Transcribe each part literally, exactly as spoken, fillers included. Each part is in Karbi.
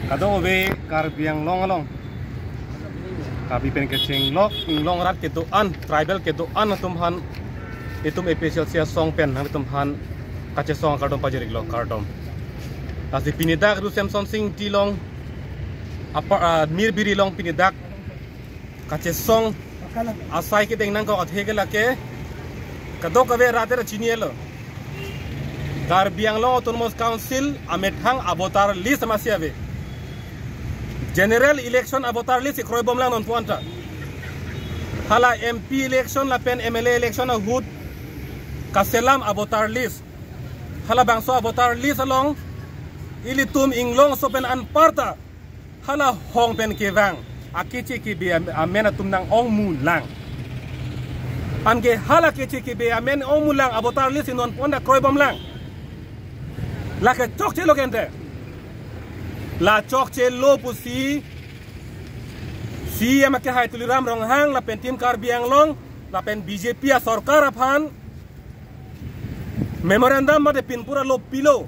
Kadokave Karbi Anglong along, Karbi pen kachinglok, Inglong arat kedo-an, tribal kedo-an atum aphan, itum A P H L C asong pen nanglitum aphan kachesong akardom pajir-iklo, kardom. Lasi pini dak Ru Semsonsing Ingti along, apa, ah, Mirbiri along pini dak kachesong asai kedeng nangkok athe ke lake kadokave rat-er chinilo. Karbi Anglong Autonomous Council amethang a-voter list masi ave. General election a-voter list kroibomlang non puanta. Hala M P election lapen M L A election ahut kaselam a-voter list. Halabangso a-voter list along ilitum Inglongso pen anparta hala hong pen kevang akeche kebe am-, amen atum nang-ongmulang. Anke hala keche kebe amen ongmulang a-voter list non puanta kroibomlang. Lake chokchelo kente. La chokchelo pusi C E M akehai Tuliram Ronghang lapen Team Karbi Anglong lapen B J P asorkar aphan memorandum mate pinpur alop pilo.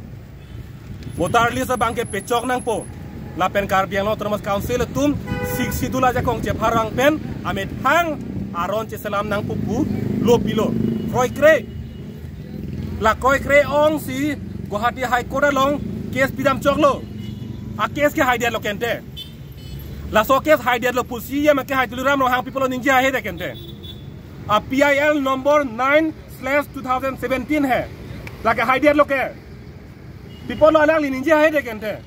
Voter list abangke pechok nangpo. Lapen Karbi Anglong Autonomous Council atum Sixth Schedule ajakong chepharang pen amethang aron cheselam nangpo pu lopilo. Kroikre. La kroikre ongsi Guwahati High Court along case pidam choklo. A-case ke haidetlo kente. Laso case haidetlo pusi C E M akehai Tuliram Ronghang pi pulo ningje haihedet kente. A P I L number nine slash two thousand seventeen he. Lake haidetlo ke. Pi pulo alangli ningje haihedet kente.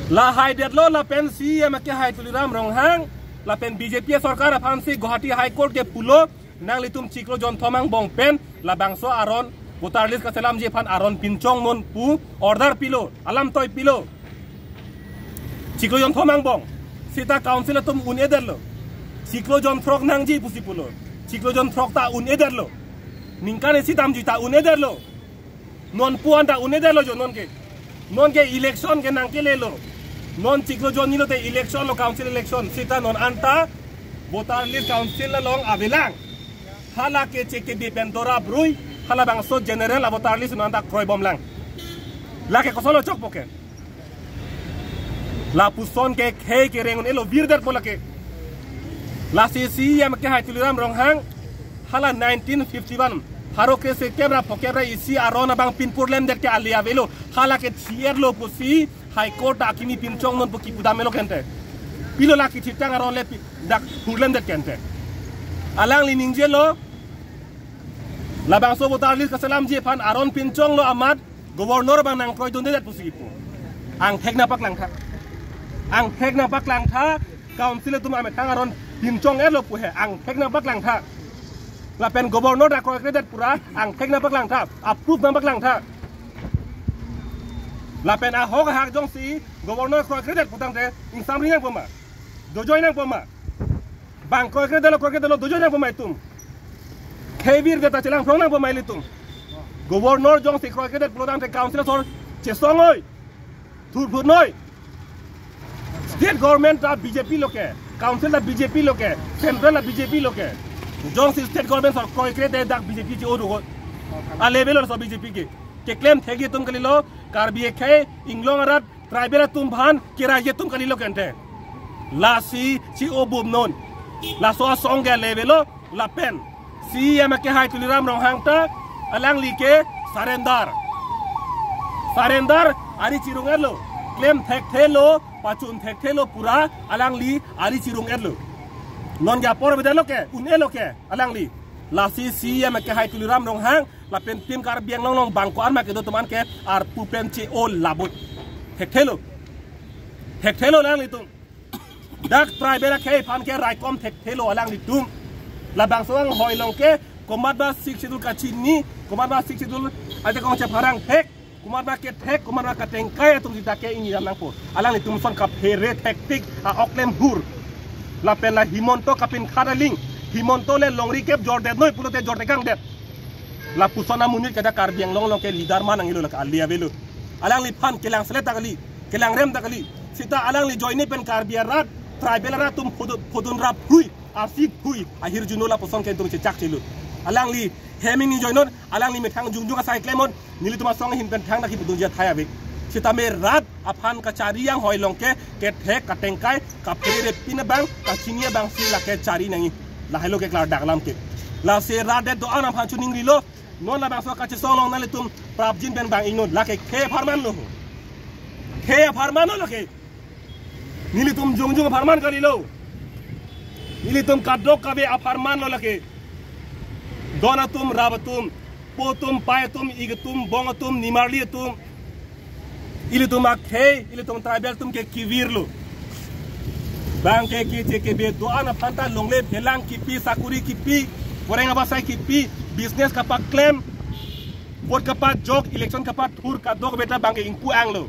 La haidetlo lapen C E M akehai Tuliram Ronghang lapen B J P asorkar aphansi Guwahati High Court ke pulo, nanglitum chiklo jonthom angbong pen labangso aron voter list kaselamji aphan aron pinchongnon pu order pilo, alam toi pilo. Chiklo jonthom angbong. Seta council atum un-edetlo. Chiklo jonthrok nangji pusi pulo. Chiklo jonthrok ta un-edetlo. Ningkan isi damji ta un-edetlo. Non puanta un-edetlo jo nonke. Nonke election ke nangkelelo. Non chiklo jon nilote election lo, council election. Seta non anta voter list council along avelang. Hala keche kebe pen dora brui. Halabangso general a-voter list non anta kroibomlang. Lake kosonlo chokpo ke. Lapuson ke khei kereng un-elo, virdetpo lake. Lasi C E M akehai Tuliram Ronghang hala nineteen fifty-one pharo kre-sekep ra phokep ra isi aron abang pinpur lemdet ke ale avelo. Hala ke thier lo pusi High Court akimi pinchongnon pu kipu damlo kente. Pilo lake thitang aron le pi-, dak hurlemdet kente. Alangli ningjelo, labangso voter list kaselamji aphan aron pinchonglo amat Governor abang nangkroidundedet pusi kipu. Angthek nangpaklangtha. Angthek nangpaklangtha, council atum amethang aron pinchong-etlo pu he. Angthek nangpaklangtha. Lapen Governor ta kroikredet pura, angthek nangpaklangtha. Approve nangpaklangtha. Lapen ahok ahak jongsi Governor kroikredet putangte ingsamri nangpo ma? Dojoi nangpo ma? Bang kroikredetlo, kroikredetlo, dojoi nangpo ma itum? Khei virdet ta chelangphrong nangpo ma ilitum? Governor jongsi kroikredet pulotangte council asor chesong-oi. Thurphunoi. State government ta B J P lo ke, council ta B J P lo ke, central ta B J P lo ke. Jongsi state government asor kroikredet dak B J P che-o do ko. A level asor B J P ke. Keklem thekji atum kalilo, Karbi akhei, Inglong arat, tribal atum aphan keraiji atum kalilo kente. Lasi che-o bumnon. Laso asong ke levelo lapen C E M akehai Tuliram Ronghang ta alangli ke surrender. Surrender, ari chirung-etlo. Klem thekthelo, pachun thekthelo pura alangli ari chirung-etlo. Nonke apor avedetlo ke, un-elo ke alangli. Lasi C E M akehai Tuliram Ronghang lapen Team Karbi Anglong along bang ko-an ma kedo atum an ke arpu pen che-o labut. Thekthelo. Thekthelo alanglitum. Dak tribal akhei aphan ke raikom thekthelo alanglitum. Labangso anghoi along ke komatba Sixth Schedule kachini, komatba Sixth Schedule ajakong chepharang thek, komatba kethek, komatba katengkai atum sita ke ingni dam nangpo. Alanglitum ason kaphere thektik a-oklem hur. Lapen la Himanta kapinkhat aling. Himanta le longri kep jordetnoi pulote jortekangdet. Lapuson amonit ke dak Karbi Anglong along ke leader ma nangilo, lake ale avelo. Alangliphan kelangselet ta kali, kelangrem ta kali. Sita alangli ajoine pen Karbi arat, tribal arat atum phodun, phodun raphui, arsiphui ahirjuno lapuson ke itum chechak chelo. Alangli hem ingni ajoinon, alangli methang jongjong asai klemnon, nelitum asong ahin pen thangta kipudunji athai ave. Sitame rat aphan kachari anghoi along ke kethek katengkai kaphere pin abang kachini abang si lake chari nangji. Lahelo ke klardak alam ke. Lasi rat det do-an aphan chiningrilo. Non labangso kachesong along nanglitum prapjin pen bang ingnon, lake khei apharman lo. Khei apharman lo lake. Nelitum jongjong apharman kalilo. Nelitum kadokave apharman lo lake. Don atum, rap atum, po atum, pai atum, ik atum, bong atum, nimarli atum. Ilitum akhei, ilitum tribal atum ke kevirlo. Bang ke keche kebe do-an aphan ta longle phelang kipi, sakuri kipi, voreng abasai kipi, business kapaklem, vote kapajok, election kapathur kadokave ta bang ke ingpu-ang lo.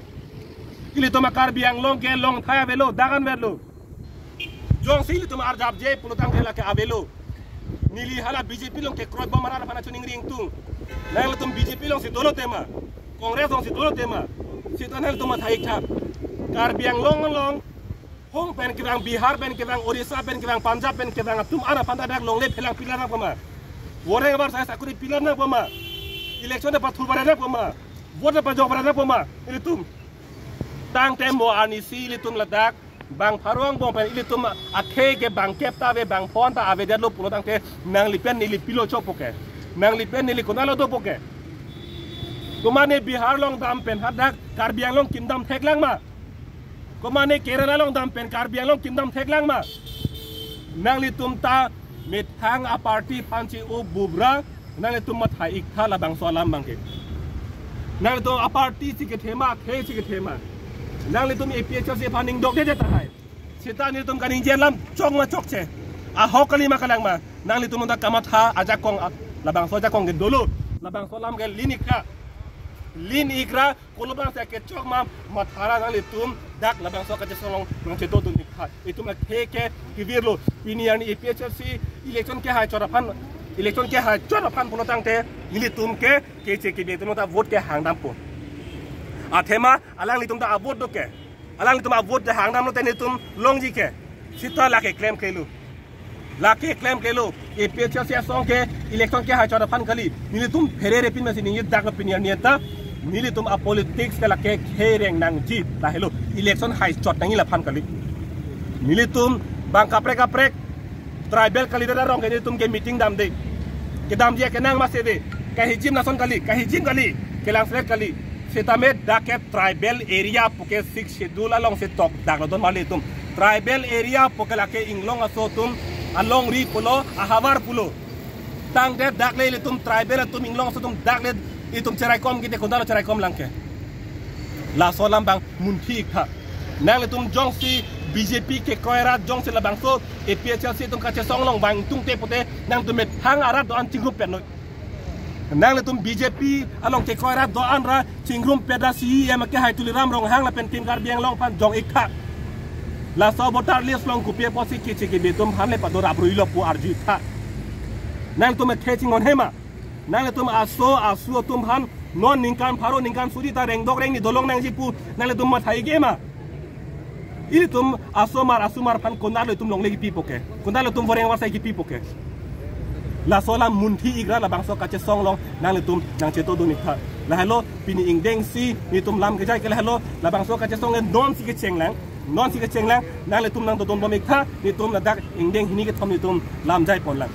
Ilitum a-Karbi Anglong ke longthai avelo, dagan avelo. Jongsi ilitum arjapje pulotangte lake avelo. Neli hala B J P along kekroi bom arat aphan chiningri ingtung. Nanglitum B J P alongsi dolo tema, Congress alongsi dolo tema, sita nanglitum matha iktha. Karbi Anglong along, hong pen kevang, Bihar pen kevang, Orissa pen kevang, Punjab pen kevang atum an aphan ta dak longle phelang pilar nangpo ma? Voreng abasai sakuri pilar nangpo ma? Election ta pathur baran nangpo ma? Vote ta pajok baran nangpo ma? Ilitum tangte mo arnisi ilitum ladak bang pharo angbong pen ilitum akhei ke bang kep ta ave, bang phon ta avedetlo pulotangte nangli pen neli pilo chokpo ke? Nangli pen neli konatlo dopo ke? Komatne Bihar along dam pen hadak Karbi Anglong kim dam theklang ma? Komatne Kerala along dam pen Karbi Anglong kim dam theklang ma? Nanglitum ta methang a-party aphan chi-o bubra, nanglitum matha iktha labangso alam bang ke. Nanglitum a-party si kethe ma, khei si kethe ma? Nanglitum A P H L C aphan ning dokde tahai. Sita nelitum kaningje alam chok ma chokche, ahok kali ma kalang ma? Nanglitum ta kamatha ajakong a-, labangso ajakong ke dolo. Labangso alam ke lin ikra. Lin ikra, kolo bangsi kechok ma, mathara nanglitum dak labangso kachesong along nangchetodun iktha. Itum akhei ke kevirlo. Pini arni A P H L C election kehai chot aphan, election kehai chot aphan pulotangte nelitum ke keche kebe atum ta vote ke hangdampo. Athema alanglitum ta a-vote do ke. Alanglitum a-vote ta hangdamlote nelitum longji ke. Sita lake klemklelo. Lake klemklelo. A P H L C asong ke election kehai chot aphan kali. Nelitum pherere pin masi ningje dak pini arni ta nelitum a-politics ke lake khei reng nangji. Lahelo election hai chot nangji laphan kali. Nelitum bang kaprek kaprek tribal kali, dak arong ke nelitum ke meeting damde. Kedamji kenang ma sede. Kahijim lason kali, kahijim kali, kelang selek kali. Sitame dak ke tribal area pu ke Sixth Schedule alongsi tok dak lo don mali itum. Tribal area pu ke lake inglong aso atum alongri pulo, ahavar pulo. Tangte dak le ilitum tribal atum inglong aso atum dak le itum cheraikom kite, konatlo cheraikom lang ke? Laso alam bang munthi iktha. Nanglitum jongsi B J P kekroi arat jongsi labangso A P H L C atum kachesong along vangtungte pute nangtum methang arat do-an chingrum petnoi. Nanglitum B J P along kekroi arat do-an ra chingrum pet ra C E M kehai Tuliram Ronghang lapen Team Karbi Anglong aphan jong iktha. Laso voter list along kopi apotsi keche kebe atum aphan le padorap ruilo pu arju iktha. Nangtum akhei chinghon he ma? Nanglitum aso asu atum aphan non ningkan pharo ningkan suri ta rengdok rengni dolong nangji pu nanglitum matha ige ma? Ilitum asomar asumar aphan konatlo itum longle kipipo ke? Konatlo itum voreng avarsai kipipo ke? Laso alam munthi ikra, labangso kachesong along nanglitum nangchetodun iktha. Lahelo pini ingdeng si nelitum lam kejai ke lahelo, labangso kachesong ke non si kechenglang, non si kechenglang, nanglitum nangdodun bom iktha, nelitum ladak ingdeng hini kethom nelitum lam jai ponlang.